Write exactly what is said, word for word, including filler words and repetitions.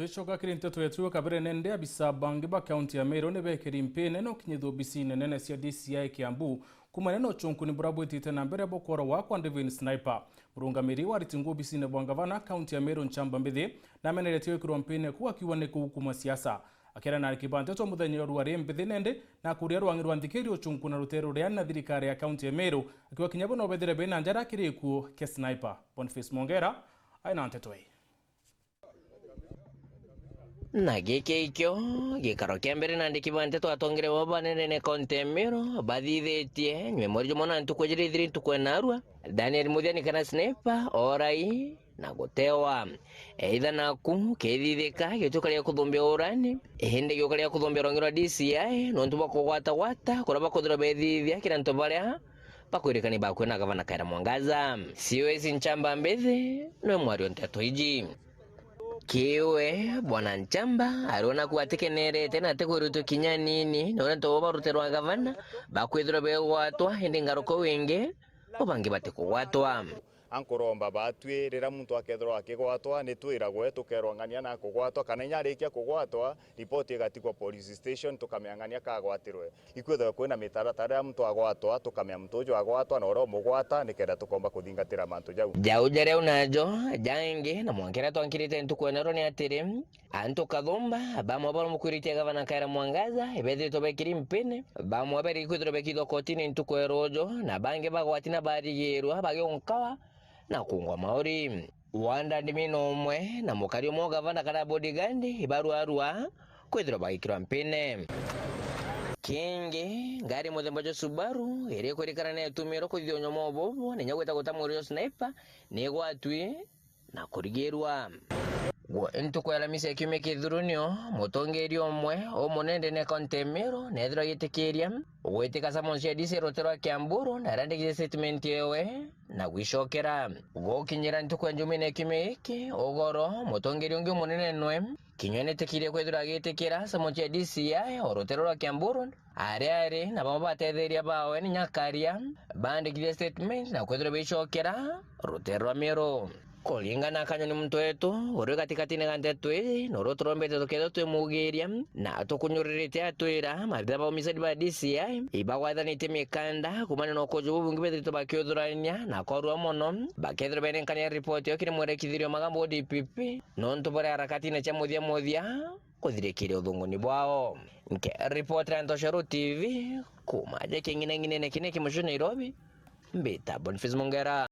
Twicoka kiri nteto yetu kabere nende, abisa bangi ba kaunti ya Meru ni bekiri mpine na ukinyithua obisine nene cia D C I Kiambu kumania na ucunkuni buria bwitite na mbere bwa kworagwa kwa David Sniper. Murungamiri wa aritingwa obisine bwa ngavana kaunti ya Meru Nchamba Mbithi nameneretie gwikirwa mpine kuu akiuga ni kuu kuuma siasa. Akiaria na ariki ba nteto muthenya jwa ruari Mbithi nende na kuria rwangi rwa nthikiri ucunkuna rutere ruria na thirikari ya kaunti ya Meru, akiuga kinya bo no bethire bena njara kiri gikuo kia Sniper. Boniface Mongera aina nteto ii. Na giki ikio gikaro kia mbere na andiki ba nteto atongere bo banene ne kaunti ya Meru bathithitie nywe mweri jumwe na ntuku ijiri ithiri ntuku ya narua, Daniel Muthiani kana Sniper orai na gutewa. Eitha naku kithithika gituka ria kuthumbia urani, indi giuka ria kuthumbia rwangi rwa D C I nontu bwa kugwatagwata kuria bakuthirwa bethithia kiri antu baria bakwirikani bakwe na gavana Kawira Mwangaza. C O S Nchamba Mbithi nwe mwari o nteto iji. Kiwe Bwana Nchamba ariona kuo atikenerete na atikwirutwe kinya nini na uria ntobo baruterwa gavana bakwithirwa begwatwa indi ngaruka wingi o bangi batikugwatwa. Ankuromba batwi riria muntu akethirwa akigwatwa ni twiragwe tukerwa ng'ania na akugwatwa kana inya arikia kugwatwa ripoti igatigwa police station tukamenya ng'ania kagwatirwe. Ikwithirwe kwina mitaratara ya muntu agwatwa, tukamenya muntu uju agwatwa na uria umugwata, nikenda tukomba kuthingatira mantu jau. Jau jari au najo jangi, na mwanka riria twankirite ntuku ya narua ni atiri, antu kathumba bamwe baria mukwiritie gavana Kawira Mwangaza ibethiritwe bekiri mpine, bamwe bari kwithirwa bekithwa kotini ntuku ya ruju, na bangi bagwati na barigirwa bagiunkawa na kungwa mauri. Wanda Ndimino umwe na mukari umwe wa gavana kana bodyguard ibaruarua kwithirwa bagikirwa mpine. Kingi, ngari muthemba jwa Subaru iria ikwirikana ni yatumirwe kuthithia unyoma ububu na inya gwita guta mwiri jwa Sniper ni igwatwi na kurigirwa. Gwo ntuku ya Alamisi ya kiumia kithurunio, mutongeria umwe umunene ndene ya kaunti ya Meru neethirwa agitikiria gwitika summons ya D C rutere rwa Kiambu Road na arandikithia statement yewe na gwicokera. Gukinyira ntuku ya Jumene ya kiumia giki, ugoro mutongeria ungi umunene nwe kinya nitikirie kwithirwa agitikira summons ya D C I o rutere rwa Kiambu Road, aria ari na bamwe batetheria bawe ni nyakaria bandikithia statement na kwithirwa bicokera rutere rwa Meru. Kuringana na Kanyoni muntu wetu uri gatikatine ga nteto ii, nuru turombete tukethirwa twimugiria na tukunyuririte atwira maabitha ba umisadi ba D C I ibagwathanitie mikanda kumania na ukuju bubungi bethiritwe bakiuthurania na korua mono bakethirwa benenkania ripoti iyo kiri mwerekithirio magambo D P P nontu bari harakatine cia muthia muthia kuthirikiria uthunguni bwao. Nke ripoti ya Ntoshero T V kuma aja king'ineng'inene kine kimucu Nairobi, mbita Boniface Mongera.